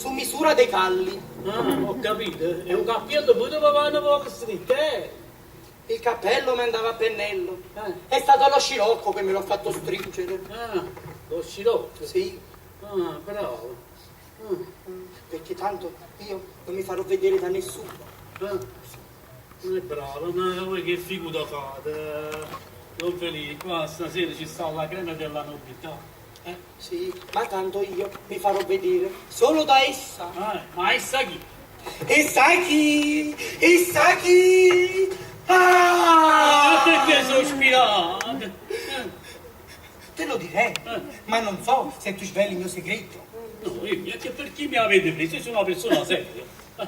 Su misura dei calli. Ah, ho capito. E 'o cappiello pure ve va nu poco stritto, eh? Il cappello mi andava a pennello. Eh. È stato lo scirocco che me l'ho fatto stringere. Ah, lo scirocco? Sì. Ah, bravo. Ah. Perché tanto io non mi farò vedere da nessuno. Ah. Non è bravo, ma voi che figura fate? Don Felice, qua stasera ci sta la crema della nobiltà. Eh, sì, ma tanto io mi farò vedere solo da essa. Ah, ma essa chi? E sai chi? E sai chi? Ah, Ah! perché sospirate? Te lo direi, Eh. ma non so se tu sveli il mio segreto. No, io neanche per chi mi avete preso, io sono una persona seria. Eh,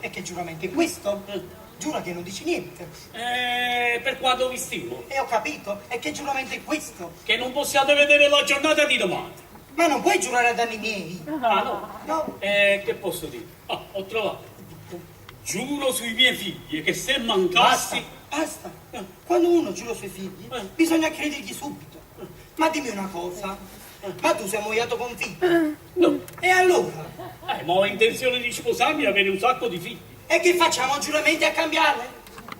E che giuramento è questo? Eh. Giura che non dici niente. Eh, per quanto vi stimo, E ho capito, e che giuramento è questo? che non possiate vedere la giornata di domani. Ma non puoi giurare a danni miei. Ah, no? No. Eh, che posso dire? Ah, ho trovato. Giuro sui miei figli che se mancassi... Basta, basta. Quando uno giura sui figli, Eh. bisogna credergli subito. Ma dimmi una cosa, ma tu sei ammoiato con figli? No. E allora? Eh, ma ho intenzione di sposarmi e avere un sacco di figli. E che facciamo giuramenti a cambiare?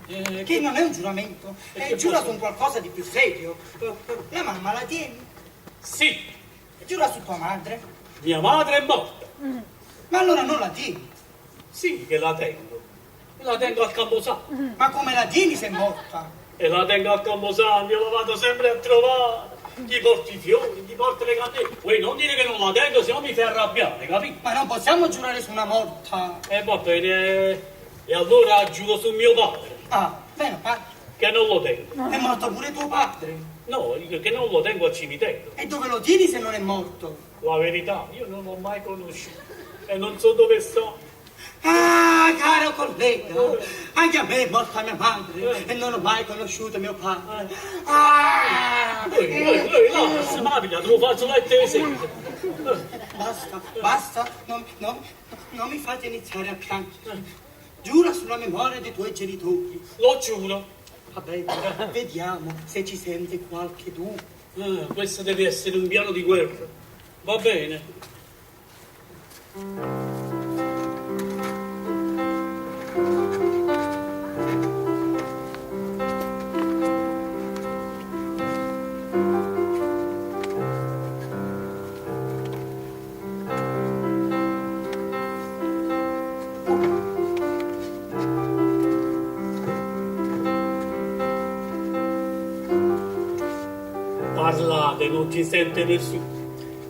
Eh, Che non è un giuramento, E è che giura posso- su un qualcosa di più serio. La mamma la tieni, Sì, giura su tua madre, mia madre è morta. ma allora non la tieni. Sì che la tengo. La tengo al Camposanto. Ma come la tieni se è morta? E la tengo al Camposanto, io la vado sempre a trovare. Gli porto i fiori, gli porto le candele. Vuoi non dire che non la tengo, se no mi fai arrabbiare, capito? Ma non possiamo giurare su una morta. E va bene. E allora giuro su mio padre, Ah, bene, padre. che non lo tengo. È morto pure tuo padre. No, dico che non lo tengo al cimitero. E dove lo tieni se non è morto? La verità, io non l'ho mai conosciuto e non so dove sta. Ah, caro collega, anche a me è morta mia madre e non ho mai conosciuto mio padre. Ah! Oi, oi, oi, là, se m'ha te lo faccio lettere sempre. Basta, basta, non, non- non mi fate iniziare a piangere. Giura sulla memoria dei tuoi genitori. Lo giuro. Va bene, vediamo se ci sente qualche dubbio. Ah, questo deve essere un piano di guerra. Va bene. Parlate, non ti sente nessuno.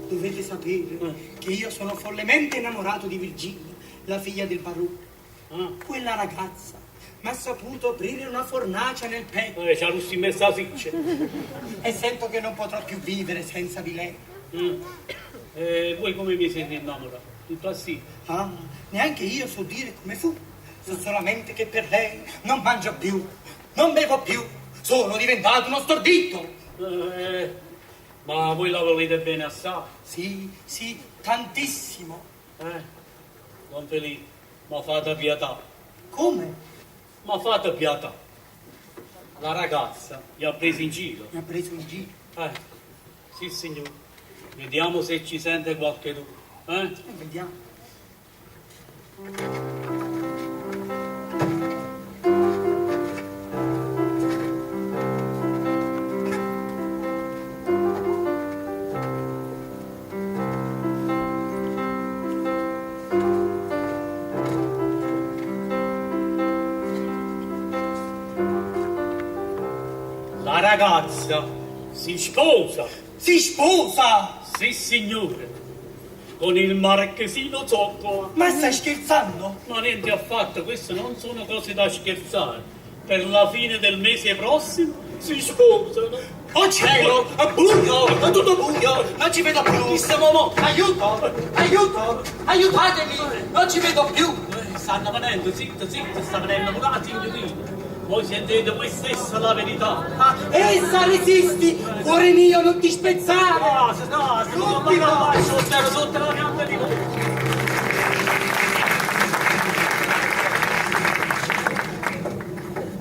Dovete sapere che io sono follemente innamorato di Virginia, la figlia del barone. Ah. Quella ragazza mi ha saputo aprire una fornace nel petto Eh, c'ha russi in mezzo a siccia. e sento che non potrò più vivere senza di lei. Mm. Eh, voi come mi siete innamorato? Tutto sì. Ah, neanche io so dire come fu. So solamente che per lei non mangio più, non bevo più, sono diventato uno stordito. Eh, ma voi la volete bene assai? Sì, sì, tantissimo. Eh? Don Felipe, ma fate pietà. Come? Ma fate pietà. La ragazza vi ha preso in giro. Mi ha preso in giro. Eh, sì signore. Vediamo se ci sente qualche Eh? Eh, Vediamo. La ragazza si sposa. Si sposa! Sì signore. Con il marchesino Zoccola. Ma stai scherzando? Ma niente affatto, queste non sono cose da scherzare. Per la fine del mese prossimo si sposano. Oh cielo, è buio, è tutto buio, non ci vedo più. Siamo mo. Aiuto, aiuto, aiutatemi, non ci vedo più. Eh, Stanno venendo, zitto, zitto, sta venendo pure la signorina. Voi sentite voi stessa la verità. Ah, essa resisti, cuore mio, non ti spezzare. No, se no, se non Subito. va sotto, sotto la pianta di voi.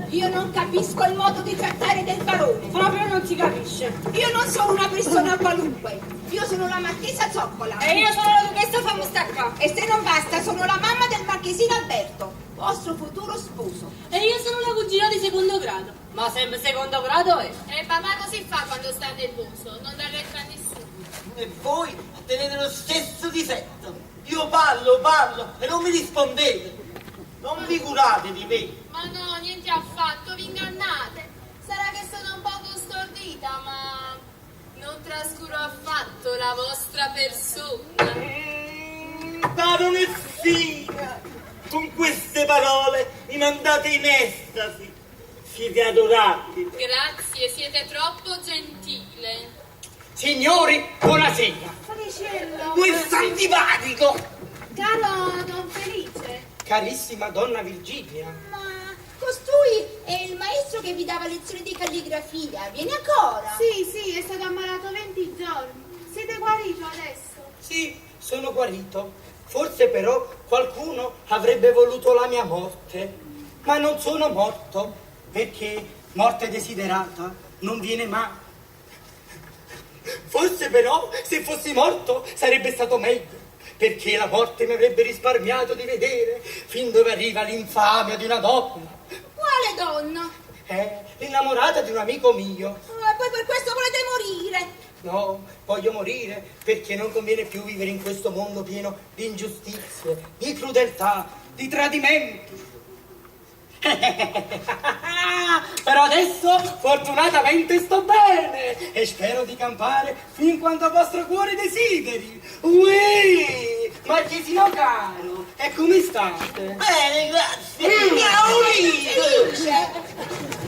Io non capisco il modo di trattare del barone. Proprio non si capisce. Io non sono una persona qualunque. Io sono la marchesa Zoccola. E io sono la duchessa fammi sta qua. E se non basta, sono la mamma del marchesino Alberto, vostro futuro sposo. E io sono la cugina di secondo grado. Ma sempre secondo grado è. E papà così fa quando sta nervoso, non dà retta a nessuno. E voi tenete lo stesso difetto. Io parlo, parlo e non mi rispondete. Non vi curate di me. Ma no, niente affatto, vi ingannate. Sarà che sono un poco stordita, ma non trascuro affatto la vostra persona. Baronessina, con queste parole mi mandate in estasi. Siete adorabili. Grazie, siete troppo gentile. Signori, buonasera. Feliciello. Questo antipatico. Caro Don Felice. Carissima donna Virginia. Ma costui è il maestro che vi dava lezioni di calligrafia. Viene ancora? Sì, sì, è stato ammalato 20 giorni. Siete guarito adesso? Sì, sono guarito. Forse però qualcuno avrebbe voluto la mia morte. Ma non sono morto, perché morte desiderata non viene mai. Forse però, se fossi morto, sarebbe stato meglio, perché la morte mi avrebbe risparmiato di vedere fin dove arriva l'infamia di una donna. Quale donna? L'innamorata di un amico mio. E poi per questo volete morire? No, voglio morire perché non conviene più vivere in questo mondo pieno di ingiustizie, di crudeltà, di tradimenti. Però adesso fortunatamente sto bene e spero di campare fin quanto vostro cuore desideri. Uè, marchesino caro, e come state? Bene, grazie. Mi ha unito.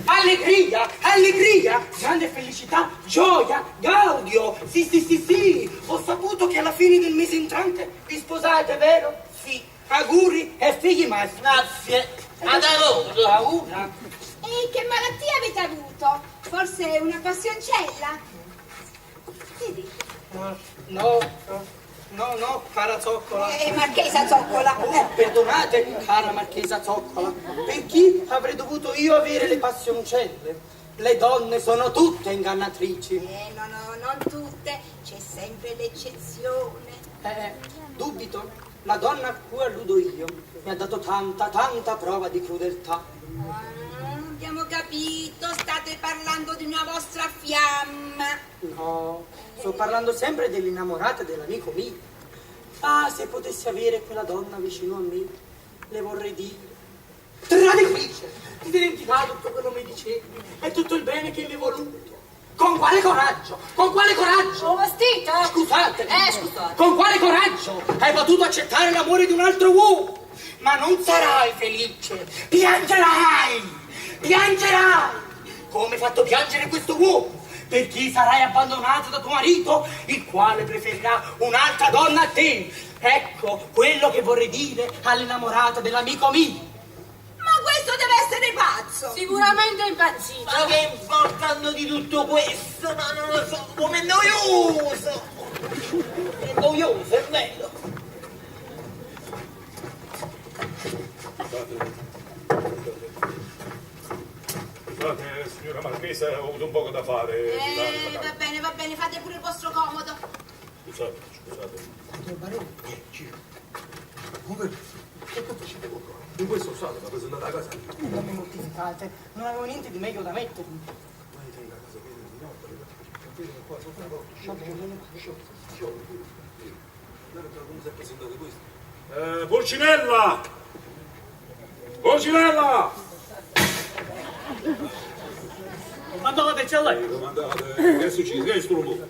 Allegria, allegria, grande felicità, gioia, gaudio. Sì, sì, sì, sì. Ho saputo che alla fine del mese entrante vi sposate, vero? Sì. Auguri e figli maschi. Grazie. Ad allora. Paura. E che malattia avete avuto? Forse una passioncella? Vedi? No, no, no, no, cara Zoccola. Marchesa Zoccola. Oh, perdonate, cara marchesa Zoccola, per chi avrei dovuto io avere le passioncelle? Le donne sono tutte ingannatrici. No, no, non tutte, c'è sempre l'eccezione. Dubito. La donna a cui alludo io mi ha dato tanta, tanta prova di crudeltà. Ah, abbiamo capito, state parlando di una vostra fiamma. No, sto parlando sempre dell'innamorata dell'amico mio. Ah, se potessi avere quella donna vicino a me, le vorrei dire. Traditrice, ti dimenticai tutto quello che mi dicevi e tutto il bene che mi hai voluto. Con quale coraggio? Con quale coraggio? Ho vestita? Scusate. Scusate. Con quale coraggio hai potuto accettare l'amore di un altro uomo? Ma non sarai felice. Piangerai! Piangerai! Come hai fatto piangere questo uomo? Perché sarai abbandonato da tuo marito, il quale preferirà un'altra donna a te. Ecco quello che vorrei dire all'innamorata dell'amico mio. Ma questo deve essere pazzo! Sicuramente è impazzito. Ma che importano di tutto questo? Ma non lo so, com'è noioso! È noioso, è vero. Scusate, signora Marchesa, ho avuto un poco da fare. Va bene, fate pure il vostro comodo. Scusate, scusate. Barone. Come? Che facevo qua? In questo stato mi ha presentato a casa. Non mi mortificate, non avevo niente di meglio da mettermi. Ma io tengo a casa piena di notte, qua sotto la porta. Va bene. Come si è presentato questo? Pulcinella! Pulcinella! Comandate, c'è lei. Comandate, che è successo? Che è sto rumore?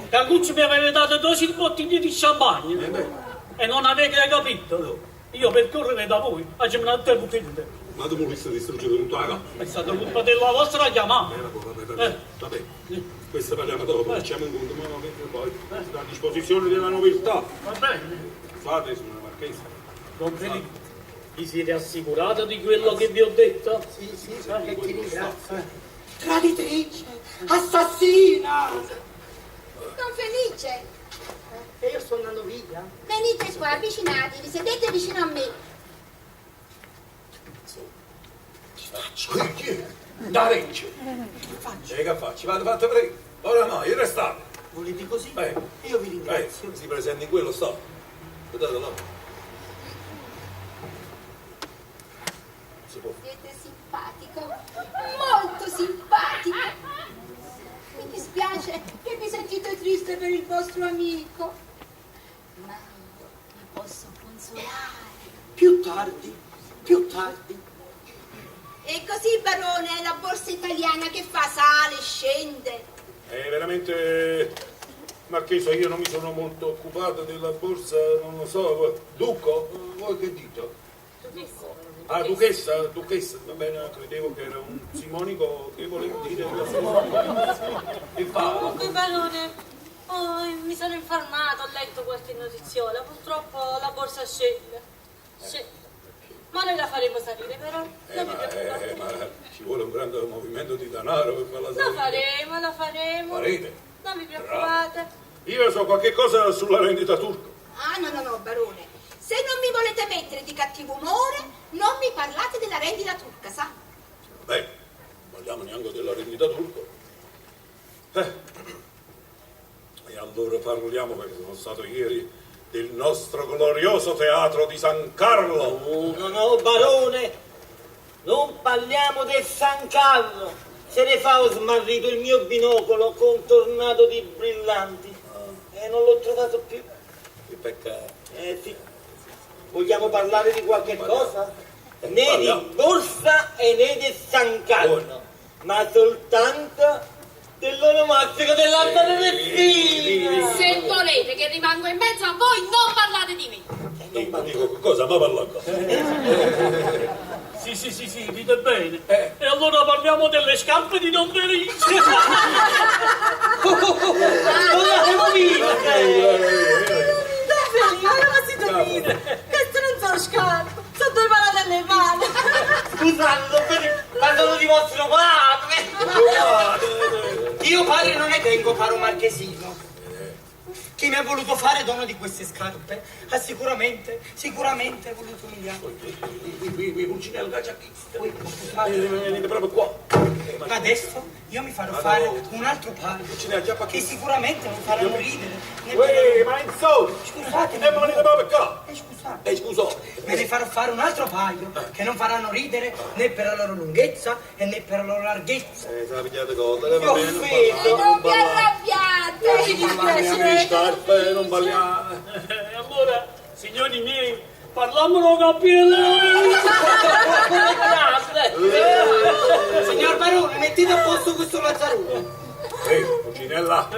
Carluccio mi aveva dato 12 bottiglie di champagne. E non avete capito? No. Io per correre da voi, faccio una altra bottiglia. Ma tu vorresti distruggere tutta la casa? È stata colpa della vostra chiamata. Vabbè, vabbè. Questa parliamo dopo, facciamo un conto, ma poi sta a disposizione della nobiltà. Va bene. Scusate, signora Marchesa. Don Felipe, vi siete assicurato di quello che vi ho detto? Sì, sì, e ti ringrazio. Traditrice, assassina! Don Felice! E io sto andando via. Venite qua, avvicinatevi, sedete vicino a me. Chi faccio? Chi è? Da Recce. Che faccio? E che faccio? Vado, fate prego. Oramai, restate. Volete così? Eh. Io vi ringrazio. Eh, si presenta in quello stato. Guardate là. Si può. Siete simpatico, molto simpatico. Mi dispiace che vi sentite triste per il vostro amico, ma io vi posso consolare. Più tardi, più tardi. E così, barone, la borsa italiana che fa sale, scende. È veramente... Marchesa, io non mi sono molto occupato della borsa, non lo so. Ducco, voi che dite? Ah, duchessa, duchessa, va bene, credevo che era un simonico che volevo dire. Che fa? Comunque, barone, oh, mi sono informato, ho letto qualche notiziola. Purtroppo la borsa scende. Scende. Ma noi la faremo salire, però. Eh, Non vi ma, eh, preoccupate. ma ci vuole un grande movimento di denaro per farla La salire. faremo, la faremo. Farete? Non vi preoccupate. Io so qualche cosa sulla rendita turca. Ah, no, no, no, barone. Se non mi volete mettere di cattivo umore, non mi parlate della rendita turca, sa? Beh, non parliamo neanche della rendita turca. Eh. E allora parliamo, perché sono stato ieri, del nostro glorioso teatro di San Carlo. No, no, no, barone, non parliamo del San Carlo. Se ne fa ho smarrito il mio binocolo contornato di brillanti. E non l'ho trovato più. Che peccato. Eh sì. Vogliamo parlare di qualche cosa? Né di Parliamo. borsa e né del San Carlo, ma soltanto dell'onomastico dell'Alta Messina. Se volete che rimango in mezzo a voi, non parlate di me. Dico, dico, cosa? Ma parla ancora. Sì, sì, sì, sì, dite bene. Eh. E allora parliamo delle scarpe di Don Felice. Non l'avevo vista! Don Felice, ma non si dormire. Queste non sono scarpe, sono due palate alle mani. Scusate, ma sono di vostro padre! Io padre non ne tengo, caro marchesino. Chi mi ha voluto fare dono di queste scarpe ha sicuramente, sicuramente voluto umiliarmi. Qui, qui, qui, Pulcinello, caccia chi? Ui, scusate. Venite proprio qua. Ma adesso io mi farò Ma fare no. un altro paio Pulcinello, già che sicuramente non faranno ridere. né Uè, ma insomma! Scusate, E ma venite proprio qua! Eh, scusate. Eh, scusate! Me ne farò fare un altro paio che non faranno ridere né per la loro lunghezza e né per la loro larghezza. Eh, se la pigliate cotta, va Ho bene, non offeso. parliamo, Non non vi parliamo. arrabbiate! Non parliamo neanche di scarpe, non parliamo. E allora, signori miei, parliamo del capello. Signor Barone, mettete a posto questo lazzarone. Ehi, Pulcinella,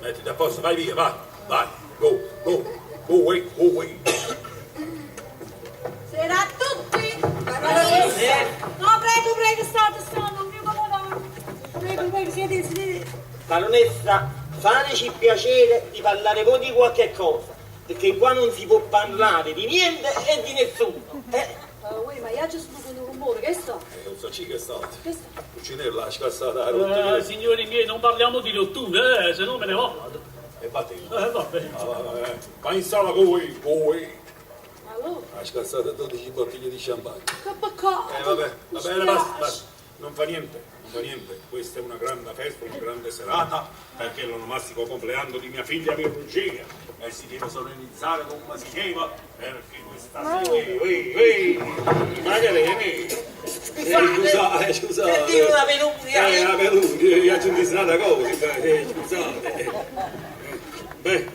mettiti a posto, vai via, vai, vai, go, go, go away, go away. Sera a tutti. Baronessa! No, prego, prego, state, state, non mi accomodate. Prego, prego, siete, siete. Baronessa, fateci il piacere di parlare voi di qualche cosa, perché qua non si può parlare di niente e di nessuno. Eh, Oh, uè, ma io ci sono con un rumore, che sto? Non so che è stato. Che sto? Pulcinella ha scassato la rotta. Signori miei, non parliamo di rotture, se no me ne vado. E vattene. Va bene. Va, va, va, eh. Vai in sala con voi, con voi. Allora, Ha scassato 12 bottiglie di champagne. che peccato. Vabbè, va Mi bene, basta, spiace. basta. Non fa niente, non fa niente. Questa è una grande festa, una grande serata, perché è l'onomastico compleanno di mia figlia Virginia. E si deve solennizzare come si deve, perché questa sera... Ui, ui, ui, ma che vieni? Scusate, scusate. Senti una peluria. Una peluria, io ho una cosa, scusate. Beh,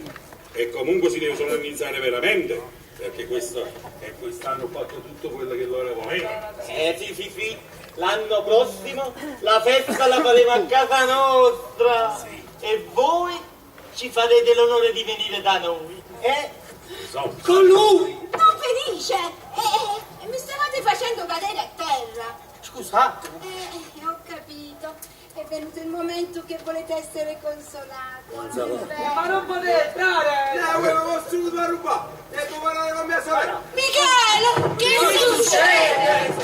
e comunque si deve solennizzare veramente, perché questo, e quest'anno ho fatto tutto quello che loro volevano. Eh sì, sì, sì, l'anno prossimo la festa la faremo a casa nostra. E voi ci farete l'onore di venire da noi, eh? So. Con lui! Non felice! Mi stavate facendo cadere a terra. Scusate. Ho capito. È venuto il momento che volete essere consolato. Ma non potete entrare! Quello vostro da rubare! E devo parlare con mia sorella! Michele, che succede?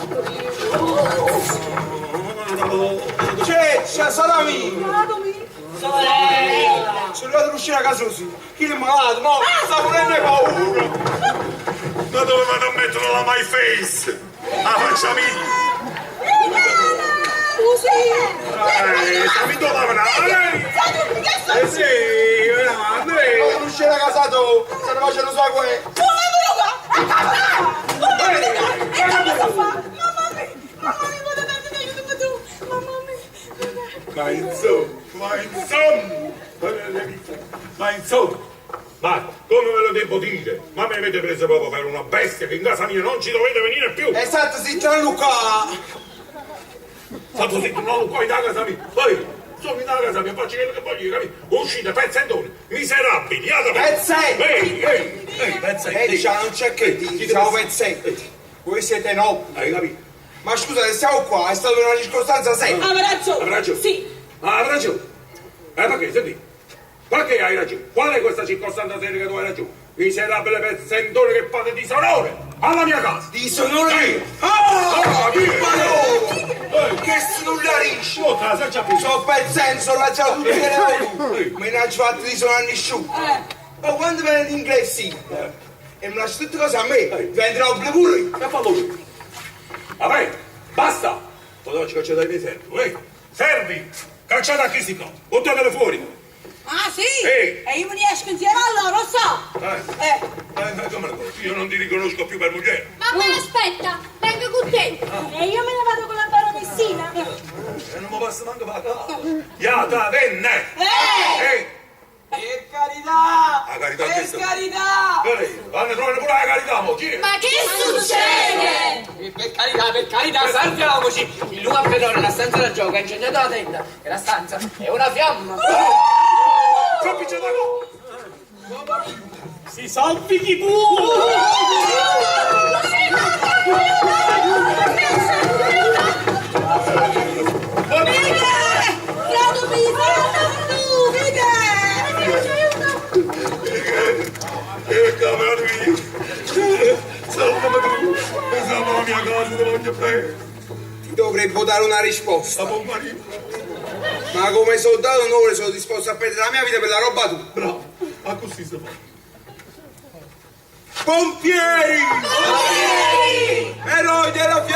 Ceccia, salami! Sorella! Sono arrivato ad uscire a casa così! Chi è malato? No, sta morendo di paura! Ma dove vado a mettere la my face? La faccia mia! Scusi! Mi doveva Michele! che Eh sì, veramente. Ma non uscire da casa tu, se ne faccio lo so que. Come venuto qua? Come venuto qua? E come sto fa? Mamma mia, mamma mia, guarda tanto che aiuto tu. Mamma mia. Ma insomma, ma insomma, ma insomma, ma come ve lo devo dire? Ma mi avete preso proprio per una bestia che in casa mia non ci dovete venire più! Esatto, sì, Gianluca. Stato zitto, non qua in casa mia! Poi, sono in casa mia, faccio quello che voglio, capito? Uscite, pezzentoni, miserabili, andate! Pezzetti! Ehi, ehi, ehi, pezzetti! Eh, diciamo, non c'è che dire, siamo pezzetti. Voi siete nobili. Hai capito? Ma scusa, se siamo qua, è stata una circostanza seria. Aveva ragione. Aveva ragione? Sì. Ah, ha ragione! Eh, perché, senti? Perché hai ragione? Qual è questa circostanza seria che tu hai ragione? Miserabile pezzentone che fate disonore alla mia casa! Disonore Ehi! io! Ah! Ah, chi è? Ma no! Che snullarisci! Oh, te la sei già presa. Sono pezzente, sono lanciato tutte le volte! Me ne ha fatto disonare nessuno! Ma quando viene l'inglese e mi lascia tutte cose a me, diventa nobile pure io! Che fallo tu? Vabbè, basta! Potevo ci cacciare dai miei servi, eh? Servi! Cacciate a questi qua! Buttatele fuori! Ah, sì? Ehi. E io me ne esco insieme a loro, lo so. Eh, Eh. eh, come lo conosci? Io non ti riconosco più per moglie! Mamma, aspetta, vengo con te. E io me ne vado con la baronessina. E non mi passa manco per la casa! Iata, venne! Eh! Ehi! Per carità! La carità Per che sta- carità! Ehi, Vanno a trovare pure la carità, mo, chi è? Ma che succede? Eh, per carità, salviamoci! Il lupo a la stanza da gioco, ha incendiato la tenda e la stanza è una fiamma! Troppi c'è da qua! Si salvi chi può! Frado mi, frado tu, vide! Che cavolo mio! Salvami tu! Salva la mia casa, ti voglio bene! Ti dovrebbe dare una risposta. La bomba lì! Ma come soldato d'onore sono disposto a perdere la mia vita per la roba tua. Bravo! A così si fa! Pompieri! Eroi della fiamma!